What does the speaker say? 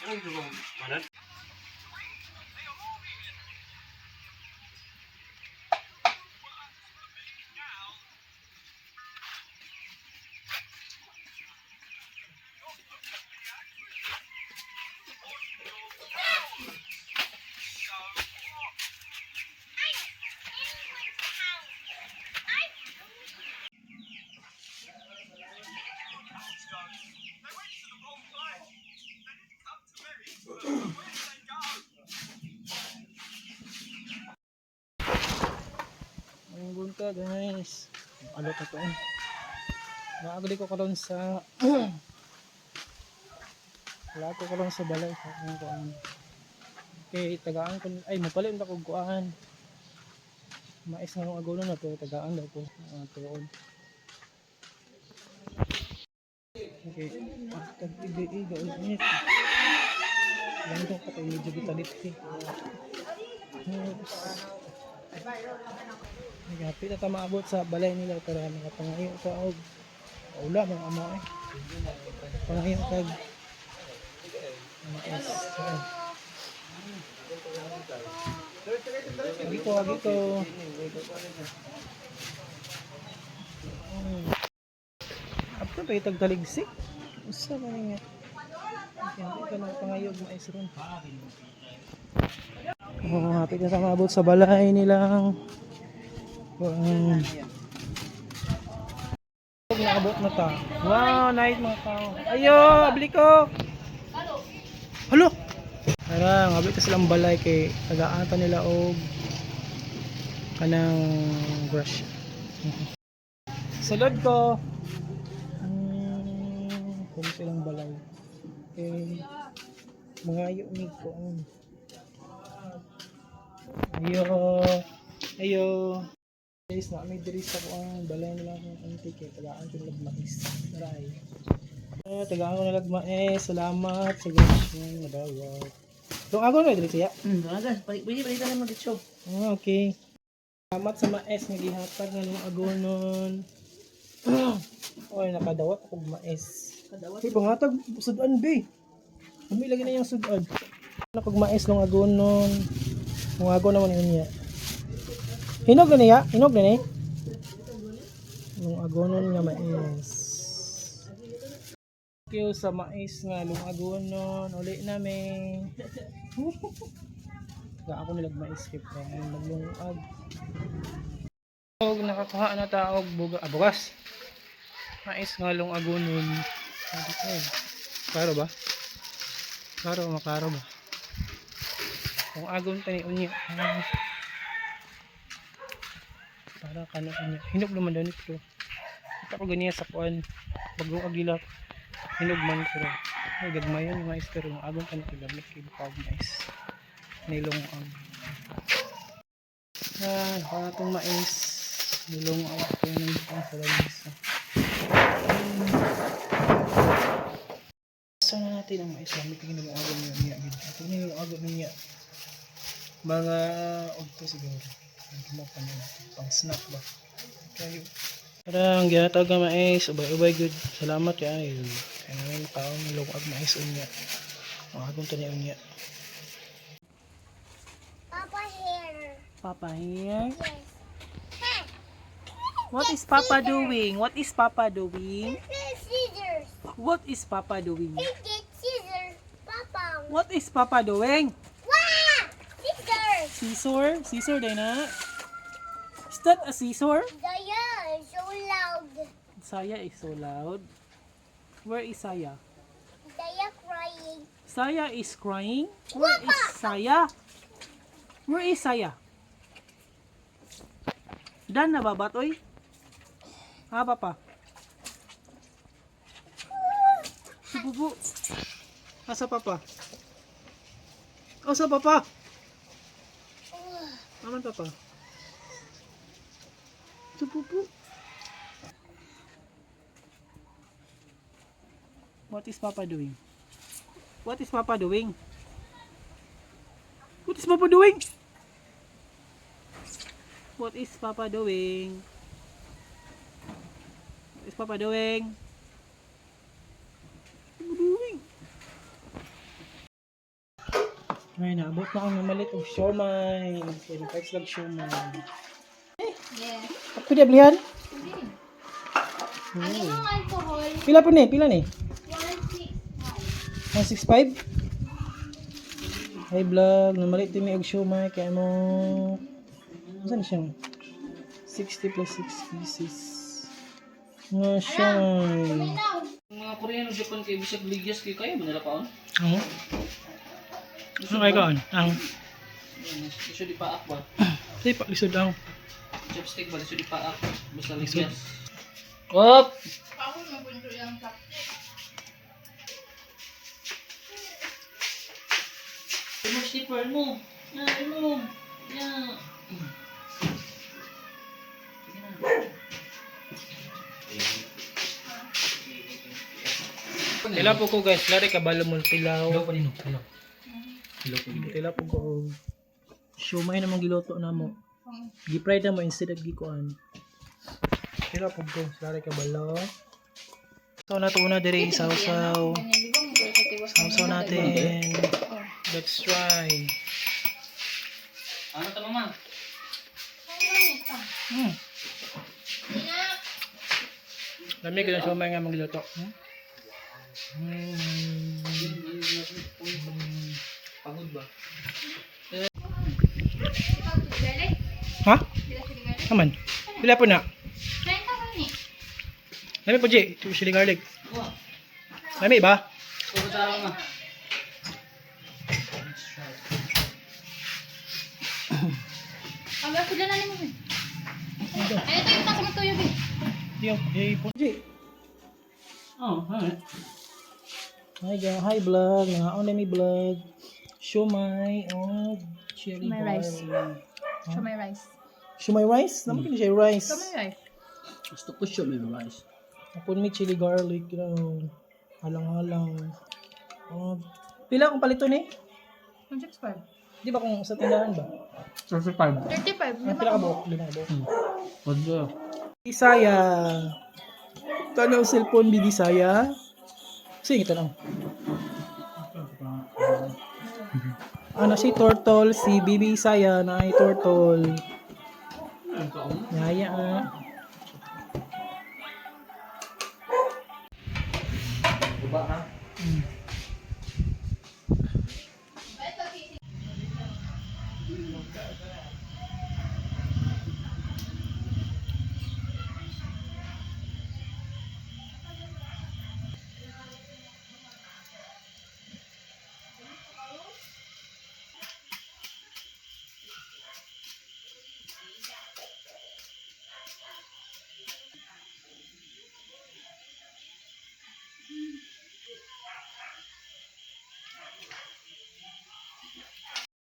Ang bunta, guys. Ano to to? Naagli ko karon sa wala ko karon sa balay sa akong kuan. Okay, tagaan ko ay mopalit na kog kuan. Mais nga nung agono na to, tagaan daw ko tuon. Okay, tag iga ulit. Lang ko patay medyo gitalit eh. Oops. Nagapit na ta maabot sa balay nila para makapangayo ta og ula mga amo eh. Pangayo tag mais. Dito, dito. Ato pa itag taligsik. Usa man nga. Okay, hapit ka na pangayo og mais ron. Oh, hapit na ta maabot sa balay nilang. Naabot na ta. Wow, night mga tao. Ayo, abli ko. Halo. Tara, ngabit ta silang balay kay tagaata nila og kanang brush. Sulod ko. Kung silang balay. Kay mga ayo ni ko. Ayo. Ayo. Guys, na may diri sa kuang balay nila akong auntie kay tagaan ko nilag mais. Taray. Eh, tagaan ko nilag mais. Salamat sa grasya nadawat. Dong ako na diri siya. Aga, pwede palitan naman dito. Ah, okay. Salamat sa mais nga gihatag nga nung agonon. Oy, nakadawat akong mais. Kadawat. Uy, pangatag sudan be. Umi lagi na yung sudan. Nakog mais nung agonon. Nung agon naman yun niya. Hinog na niya? Hinog na ni? Nung agonon nga mais. Thank you sa mais nga lung agonon. Uli namin. Ga ako nilag mais kay pre. Naglungag. Og nakakuha na ta og bugas. Mais nga lung agonon. Sabi ko eh. Klaro ba? Klaro, maklaro ba? Kung agon tani unya. Ah. Para kano unya. Hinog naman daw nito. Kita ko ganyan sa kuan. Bagong agila. Hinog man pero ay gagmay yun yung mais pero yung agon tani kilamit kay bukag mais. Nilong ang. Ah, naka itong mais. Nilong ang kaya nang bukang sa lamesa. Gusto na natin ang mais. Lamit yung nilong agon niya. Ito nilong agon niya. Mga ogto siguro. Ang pa nila. Pang snack ba? Kayo. Parang gihatag nga mais. Ubay-ubay good. Salamat kay. Kaya namin makaon nilong ag mais unya. Ang agon to niya unya. Papa here. Papa here. Yes. Hey, What is Papa doing? What is Papa doing? get scissors. What is Papa doing? He get scissors. Papa. What is Papa doing? Wow! Scissors. Scissor? Scissor, Dana? Is that a scissor? Daya is so loud. Saya is so loud. Where is Saya? Daya crying. Saya is crying. Where is Saya? Where is Saya? Dan na ba batoy? Ha, Papa? Sububu. Asa Papa? Asa Papa? Aman Papa? Sububu. What is Papa doing? What is Papa doing? What is Papa doing? What is Papa doing? What is Papa doing? What is Papa doing? Ngayon, naabot na akong namalit og siomay. Kaya kahit slag siomay. Yes. Pwede ablihan? Ang imong alcohol, Pila po ni? Pila ni? 165. 165? Hi vlog, namalit din mi og siomay kaya mo. Saan siya? 60 plus 6 pieces. Nga siomay. Mga Koreano, Japan kay bisag ligyas kay kaya mo nila kaon. Oo. Ano kayo kaon? Ang Lisod di paak ba? Di pa lisod ang. Chopstick ba lisod di paak? Basta ligyas. Op! Remove slipper mo. Yeah, remove. Yeah. Sige na. Tila po ko guys, lari kabalo mo tilaw. Hello pa nino. Hello. Hello po. Tila po ko og siomay namang giluto namo. Gi-fry na mo instead of gikuan. Tila po ko, lari kabalo. So nato una diri sausaw. Sausaw natin. Let's try. Ano ta mama? Lami ko na siomay nga magluto. Hmm? Mm. Pagod ba? Ha? Naman. Pila po na? Lami po, G. Chili garlic. Lami ba? Pagod sa mama. Aba, sila na nimo. Ay, ito yung tako matuyo, eh. Yung, hey, po. G. Oh, hi. Hi, guys. Hi, vlog. Nangaon na mi vlog. Siomay oh, chili Siomay rice. garlic. Siomay rice. Siomay rice? Naman kini siya rice. Siomay rice. Gusto ko siya may rice. Apon may chili garlic, you know. Halang-halang. Oh, pila akong palito ni? 165. Di ba kung sa tindahan ba? 35. 35. Ah, pila ka buok? Lima ka buok. Pagod. Bisaya. Tanaw cellphone bi Bisaya. Sige tanaw. Ano si Turtle, si Bibi Isaya na ay Turtle. Yaya ah. Guba ha?